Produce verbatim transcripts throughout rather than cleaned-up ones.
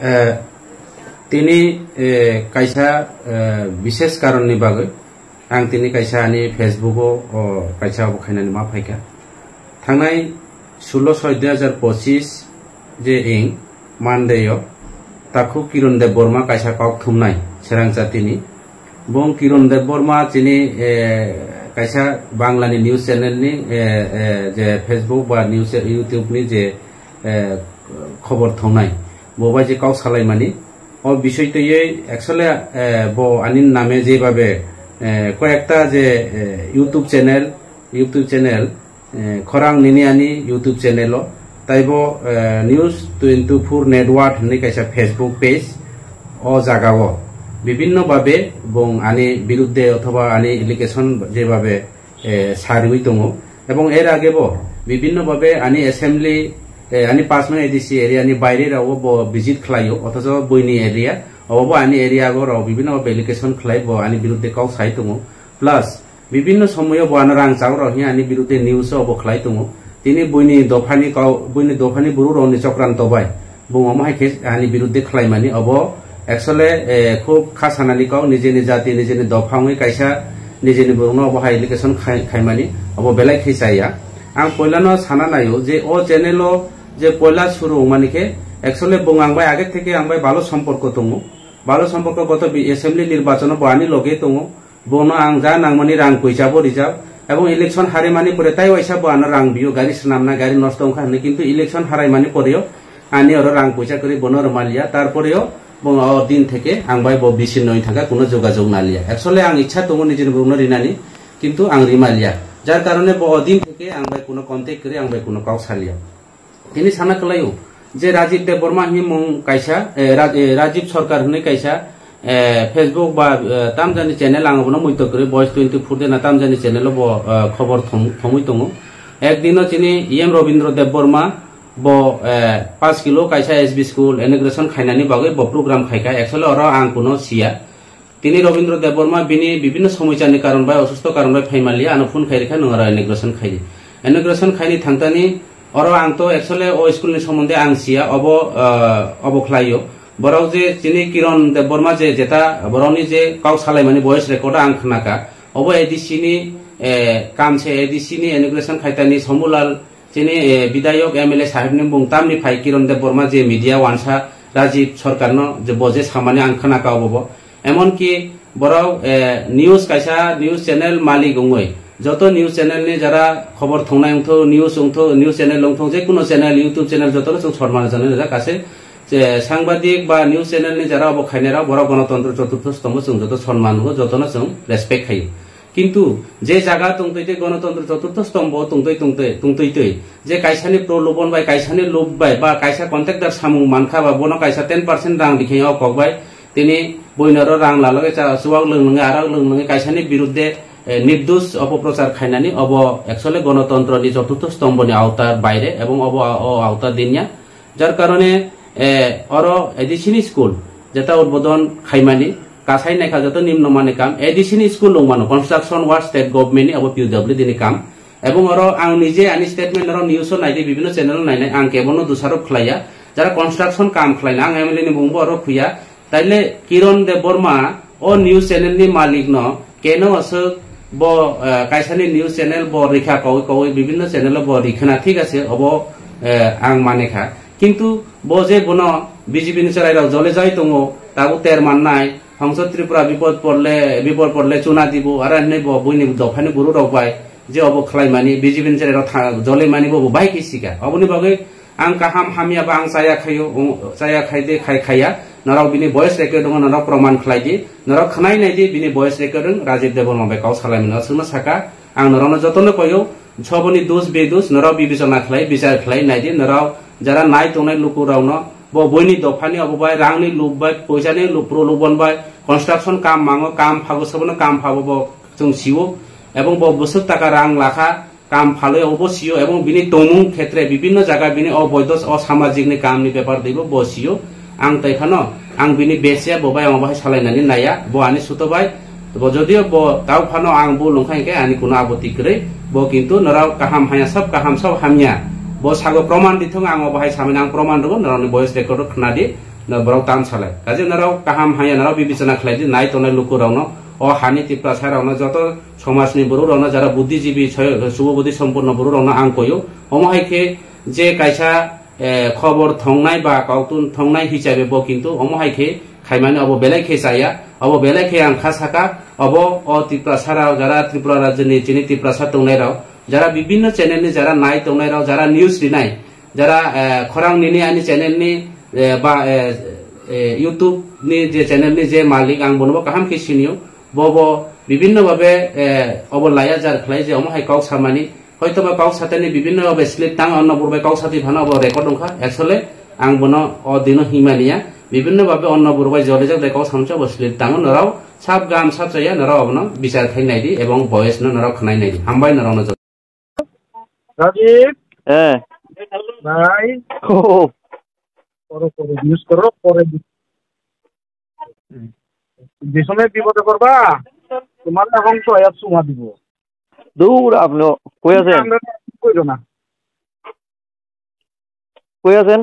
Eh, tini, eh, kaisa, eh, bishesh karonni bagwi ang tini kaisa ani Facebook-o, o, kaisa obo khainani ma phaikha. Thangnai sullo soi dui hajar pochis je ing Monday-o takhu Kiron Debbarma kaisa kok thumnai Serang chatini. Bong Kiron Debbarma chini, eh, kaisa Banglani news channel ni, eh, eh, je Facebook ba news, YouTube ni je, eh, khobor thongnai, bo bai je kok salaimani, o bisoi twiwi actually, eh, bo ani name jebabe, eh, koyekta je, eh, YouTube channel, YouTube channel, eh, khorang nini ani YouTube channel o, taibo, eh, News twenty-four Network hinwi kaisa Facebook page, o jaga o bibinno babe bong ani birudde othoba ani allegation jebabe, eh, sariwi tongo, ebong er age bo bibinno babe ani assembly, eh, ani pass nong A D C area ni baire rao bo visit khlaio, othocho buini area, obo bo ani area go rao bibinno babe allegation khlai bo ani birudde kok sai tongo, plus bibinno somoyo bo ano rang chao rao hiya ani birudde news o bo khlai tongo. Tini buini dophani kau, buini dophani buru rao ni chokranto bai bung omo hai khe ani birudde khlaimani obo actually, eh, khub kha sanani kok, nijeni jati, nijeni dopha wngwi kaisa nijeni borokno obo hai allegation khai-, khaimani obo belai khe chaya. Ang poilano sana naio je o channel o je poila suru wngmani khe actually bung ang bai age theke ang bai balo somporko tongo, balo somporko goto bi-, assembly nirbachono bo ani loge tongo. Bono ang ja nangmani rang koisa bo rijak, ebong election harimani pore tai waisa bo ano rang biyo, gari swnamna, gari nosto wngkha hinwi, kintu election haraimani poreo ani oro rang koisa kwrwi bono rwmaliya, tarporeo bo o din theke ang bai bo bisi noi thangkha, kuno jogajog naliya. Actually ang ichha tongo nijini borokno rinani, kintu ang rimaliya, jar karone bo o din theke ang bai kuno contact kwrwi, ang bai kuno kok saliya. Tini sana kwlaio je Rajib Debbarma hinwi mung kaisa, eh, Raj-, eh, Rajib Sarkar hinwi kaisa, eh, Facebook ba, eh, tamjani channel, ang bono muitok kwrwi, Voice twenty-four de na tamjani channel o bo, eh, khobor thom-, thomwi tongo. Ekdino chini E M Rabindra Debbarma bo, eh, paanch kilo kaisa S B school inauguration khainani bagwi bo program khaikha, actually oro ang kuno siya. Tini Rabindra Debbarma bini bibinno somoichani karon bai, osusto karon bai phai manliya, ano phone khai rikha, nwng aro inauguration khai di. Inauguration khaini thangtani oro ang to actually o school ni somonde ang siya, obo, ah, obo khlaio. Borok je chini Kiron Debbarma je jeta borokni je kok salaimani voice record ang khnaka. Obo A D C ni, eh, kam se A D C ni inauguration khaitani Sombulal Chini, eh, bidayok M L A sahibni bung tamni phai Kiron Debbarma je media wansa Rajib Sarkarno je bo je samani ang khna ka obo bo. Emonki borok, eh, news kaisa news channel malik wngwi joto news channel ni jara khobor thongnai wngtho, news wngtho, news channel wngtho, je kuno channel, YouTube channel jotono chwng sonman rwjaknai rijak kase je sangbadik ba news channel ni jara obo khainai rok borok Ganatantro Choturtho Stombo chwng joto sonman rwo, jotono chwng respect khaio. Kintu je jaga tongtwi tei Ganatantro Choturtho Stombo tongtwi tongtwi, tongtwi twi, je kaisani prolobon bai, kaisani lob bai, ba kaisa contractor samung mankha ba bono kaisa ten percent rang rikhe o kok bai, tini buino ro rang lalogwi cha chuwak lwnglwngi, arak lwnglwngi kaisani birudde, eh, nirdosh opoprochar khainani obo actually Ganatantro ni Choturtho Stombo ni awtar baire ebong obo o awta dinya. Jar karone, eh, oro A D C ni school jeta udbodon khaimani, kasai naikha joto nimno mani kam, A D C ni school wngmano, construction work state government ni abo P W D ni kam. Ebong oro ang nije ani statement oro news o naidi, bibinno channel o nainai, ang kebono dusarop khlaiya. Jara construction kam khlaina, ang M L A ni bungbo oro khuya. Taile Kiron Debbarma o news channel ni malik no keno aswk bo, eh, kaisani news channel bo rikha kaui kaui bibinno channel o bo rikhana, thik ase, obo, eh, ang mane kha. Kintu bo je bono B J P ni chwrai rok jole jai tongo, tabuk ter mannai, hongso Tripura bipod porle, bipod porle chuna dibo, aro hinwi bo buini dophani buru rok bai je obo khlai mani, B J P ni chwrai rok tha-, jole mani bo bo bai khe sika. Oboni bagwi ang kaham hamya ba ang chaya khaio, um, chaya khai de khai khaya. Norok bini voice record wng, norok proman khlai di. Norok khnai nai di bini voice record wng, Rajib Debbarma bai kok salai mano. Aswkno saka, ang norokno jotono koyo, soboni dus bedus norok bibechona khlai, bichar khlai nai di. Norok jara nai tongnai luku rokno, bo buini dophani obo bai, rangni lup bai, poisani lup, prolobon bai, construction kam mango, kam phago, sobono kam phago bo chwng sio. Ebong bo bwswk taka rang lakha, kam phalwi obo sio, ebong bini tongmung khetre bibinno jaga bini oboido o samajik ni kam ni bepar twibo bo sio. Ang tai phano ang bini besia bo bai, ang bo hai salainani naiya, bo ani suto bai. Bo jodio bo tau phano ang bo lungkha hinkhe ani kuno abo tikrwi, bo kintu norok kaham hanya sab kaham sab hamya. Bo sago proman dithung, ang obo hai samani ang proman rwgo, norokni voice record o khna di. No, borok tam salai. Kaje norok kaham hanya norok bibechona khlai di, nai tongnai lukurokno, o hani Tiprasa rokno, joto somajni bororokno, jara buddhijibi, soy-, subobodhi somponno bororokno ang koyo. Omo hai khe je kaisa, eh, khobor thongnai ba kautun thongnai hisabe bo kintu omo hai khe khaimani obo belai khe chaya, obo belai khe ang kha saka, obo o Tiprasa rok, jara Tripura rajyoni chini Tiprasa tongnai rok, jara bibinno channel ni jara nai tongnai rok, jara news rinai, jara, eh, khorang nini ani channel ni, eh, ba, eh, eh, YouTube ni je channel ni je malik, ang bono bo kaham khe sinio. Bo bo bibinno babe, eh, obo laya jar khlai je omo hai kok samani. Hoito ba kok satani bibinno babe slip tang onno burbai kok sati phano obo record wngkha. Actually ang bono o dino himaniya. Bibinno babe onno burbai jolijak de kok samcha obo slip tang norok sab gam sab chaya norok obono bichar khai nai di ebong voice no norok khnai nai di. Hambai norok no. Rajiv. Eh. Bhai. Oh. Koro, koro, news koro, pore di-, যে সময় বিপদে পড়বা, তোমার এখন তো আয়াত সুমা দিব। দূর আপনি, কই আছেন? আমরা কই না? কই আছেন?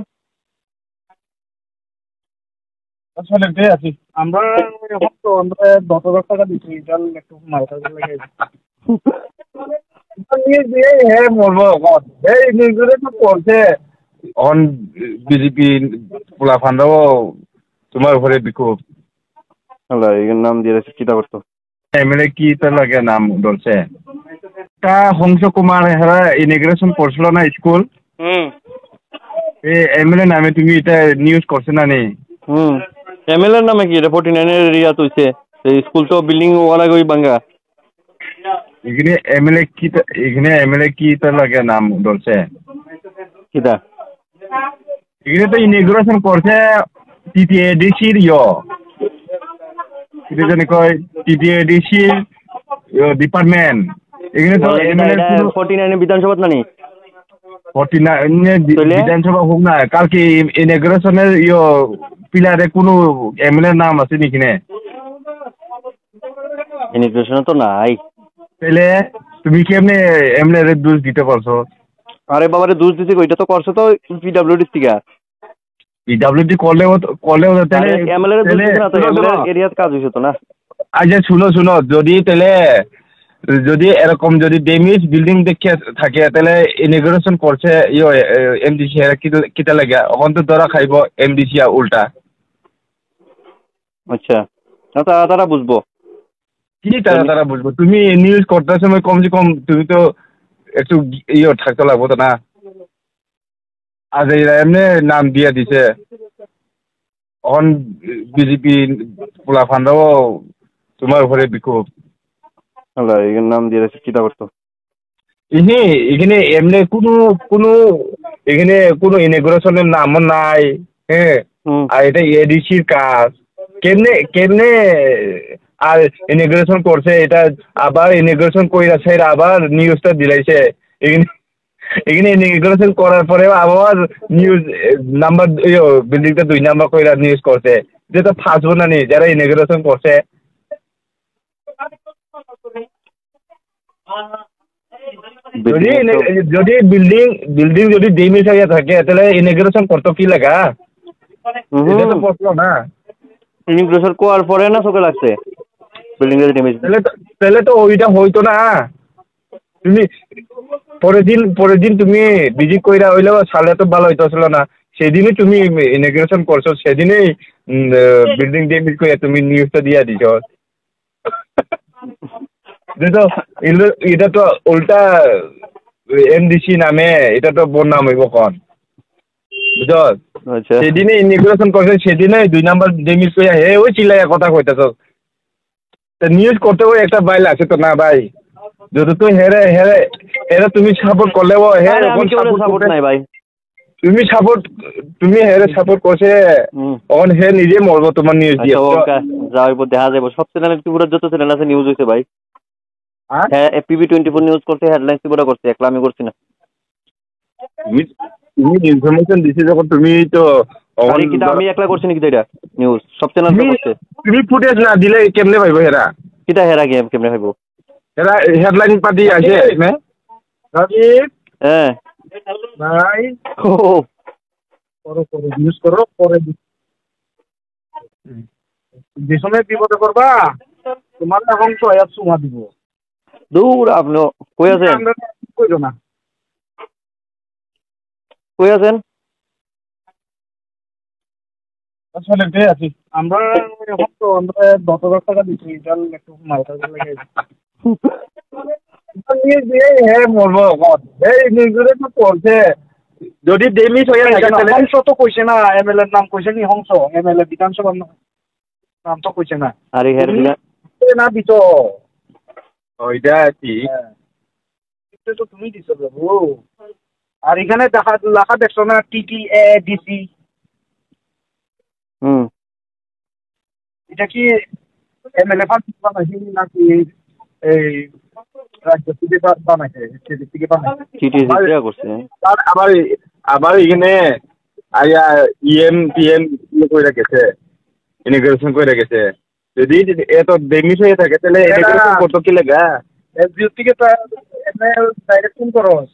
আসলে এটাই আছি। আমরা এখন তো আমরা দশ হাজার টাকা দিচ্ছি, এটা একটু মালটা লাগে। এই যে, হ্যাঁ, বলবো, এখন। এই নিউজে তো পড়ছে। এখন বিজেপি পোলা ফান্ডাও তোমার উপরে বিক্ষোভ। হ্যালো, এর নাম দিয়ে রাখছি, চিন্তা করতো। এমএলএ কি তার লাগে নাম বলছে? তা হংস কুমার হেরা ইনোগ্রেশন করছিল না স্কুল? হুম। এ এমএলএ নামে তুমি এটা নিউজ করছে না নি? হুম। এমএলএ নামে কি? এটা ফর্টি নাইন এর এরিয়া তো হইছে। এই স্কুল তো বিল্ডিং ওয়ালা গই ভাঙ্গা। এখানে এমএলএ কি তা-, এখানে এমএলএ কি তার লাগে নাম বলছে? কিতা? এখানে তো ইনোগ্রেশন করছে টিটিএডিসির ইয়ো। এটা জানি কয় টিটিএডিসির ইয়ো ডিপার্টমেন্ট। এখানে তো মানে এটা, এমএলএ এটা কোনো ফর্টি নাইন বিধানসভাত নানি? ফর্টি নাইন বি-, তাহলে? বিধানসভা হোক না, কালকে ই-, ইনোগ্রেশনের ইয়ো পিলারে কোনো এমএলএ নাম আছে নাকি নে? ইনোগ্রেশনে তো নাই। তাহলে তুমি কেমনে এমএলএ রে দোষ দিতে পারছো? আরে বাবারে, দোষ দিতে কই? এটা তো করছে তো পিডব্লিউডি থেকে। পিডব্লিউডি করলেও তো, করলেও তো তাহলে তাহলে, এমএলএ রে দোষ তাহলে দিছে না তো, শুনো, এমএলএ শুনো। এরিয়াত কাজ হইছে তো না। আচ্ছা, শুনো, শুনো, যদি তাহলে, যদি এরকম যদি ড্যামেজ বিল্ডিং দেখে থাকে, তাহলে ইনোগ্রেশন করছে, ইয়ো, এ, এমডিসি এরা কিতা, কিতা লাগে? এখন তো ধরা খাইব এমডিসি আর উল্টা। আচ্ছা, না, তা-, তারা বুঝবো। কি তারা, তুমি তারা বুঝবো? তুমি নিউজ করতে সময় কমসে কম তুমি তো একটু ইয়ে থাকতে লাগবো তো না? আজ এরা এমনি নাম দিয়ে দিছে। অন বিজেপি পোলা ফান্ডাও তোমার উপরে বিক্ষোভ। হ্যালো, এর নাম দিয়ে রাখছে, চিন্তা করতো। ইহি, এখানে এমনি কোনো, কোনো, এখানে কোনো ইনোগ্রেশনের নামও নাই, হ্যাঁ? হুম। আর এটা এডিসির কাজ। কেমনে, কেমনে আর ইনোগ্রেশন করছে, এটা আবার ইনোগ্রেশন কইরা স্যার আবার নিউজটা দিলাইছে। এখানে, এখানে ইনোগ্রেশন করার পরে আবার নিউজ, এ, নাম্বার, ইয়ো, বিল্ডিংটা দুই নাম্বার কইরা নিউজ করছে। এটা তো ফার্স্ট না নি, যারা ইনোগ্রেশন করছে। যদি বিল্ডিং তো এনে-, যদি বিল্ডিং, বিল্ডিং যদি ড্যামেজ হয়ে থাকে, তাহলে ইনোগ্রেশন করতো কি লাগা? হুম। এটা তো প্রশ্ন না। ইনোগ্রেশন করার পরে না চোখে লাগছে বিল্ডিং যদি ড্যামেজ। তাহলে তো, তাহলে তো ওইটা হইতো না। তুমি পরের দিন, পরের দিন তুমি ভিজিট কইরা হইলেও সালে তো ভালো হইতো ছিল না। সেদিনই তুমি ইনোগ্রেশন করছো, সেদিনই, উম, আহ, বিল্ডিং ড্যামেজ করে তুমি নিউজটা দিয়ে দিছো। এটা তো ইল-, এটা তো উল্টা এমডিসি নামে, এটা তো বদনাম হইব কোন? বুঝছস? আচ্ছা। সেদিনে ইনোগ্রেশন করছে, সেদিনে দুই নাম্বার ডেমিস কইয়া হে ওই চিল্লাইয়া কথা কইতাছস। তো নিউজ করতে ওই একটা বাইল আছে তো না ভাই? যদি তুই হেরে, হেরে, হেরে তুমি সাপোর্ট করলে ও হে আরে আমি ওখানে কেউ সাপোর্ট সাপোর্ট করতে নাই ভাই। তুমি সাপোর্ট, তুমি হেরে সাপোর্ট করছে, হুম। অখন হে নিজে মরবো তোমার নিউজ দিয়ে। আচ্ছা, ওকে, যা হইব দেখা যাইব। সব চ্যানেল, ত্রিপুরার যত চ্যানেল আছে নিউজ হইছে ভাই। হ্যাঁ? হ্যাঁ, এপিবি টোয়েন্টি ফোর নিউজ করছে, হেডলাইন ত্রিপুরা করছে, একলা আমি করছি না। তুমি, তুমি ইনফরমেশন দিছি যখন তুমি তো অখন আরে কিতা ধর- আমি একলা করছি নাকি এটা নিউজ? সব চ্যানেল তো তুমি, করছে। তুমি ফুটেজ না দিলে কেমনে পাইবো হেরা? কিতা হেরা কে-, কেমনে পাইবো? এরা হেডলাইন পাতি আছে, আরে। না? রাজীব। হ্যাঁ। ভাই। ও। করো, করো, নিউজ করো, পরে দি-, যে সময় বিপদে পড়বা, তোমার এখন তো আয়াত সুমা দিব। দূর আপনি, কই আছেন? আমরা কইরো না। কই আছেন? আসলে এটাই আছি। আমরা এখন তো আমরা দশ হাজার টাকা দিচ্ছি, এটা একটু মাল খাওয়ার লাগে। নিয়ে দিয়ে হে মরবো এখন। এই নিজেরে তো পড়ছে। যদি দেমি হয়ে থাকে, তাহলে হংস তো কইছে না, এমএলএ র নাম কইছে নি হংস, এমএলএ বিধানসভার নাম, নাম তো কইছে না। আরে হ্যাঁ, তুমি বিধান- না দিত। ওইটা ঠিক। হ্যাঁ। এটা তো তুমি দিছো বাবু। আর এখানে দেখা, লেখা দেখছো না, টিটিএডিসি? হুম। এটা কি এমএলএ ফান্ড বানাইছে নাকি এই রাজ্য থেকে বা-, বানাইছে, স্টেট থেকে বানাইছে? টিটিএডিসি দেয়া করছে। আর আবার, আবার এখানে আয়া ইএম টিএম ইয়ে করে রেখেছে, ইনোগ্রেশন করে রেখেছে। যদি এত দেমি হয়ে থাকে, তাহলে এটা ইনোগ্রেশন করতো কি লেগা? এসডিও থেকে তো এমএলএ ডাইরেক্ট ফোন করো।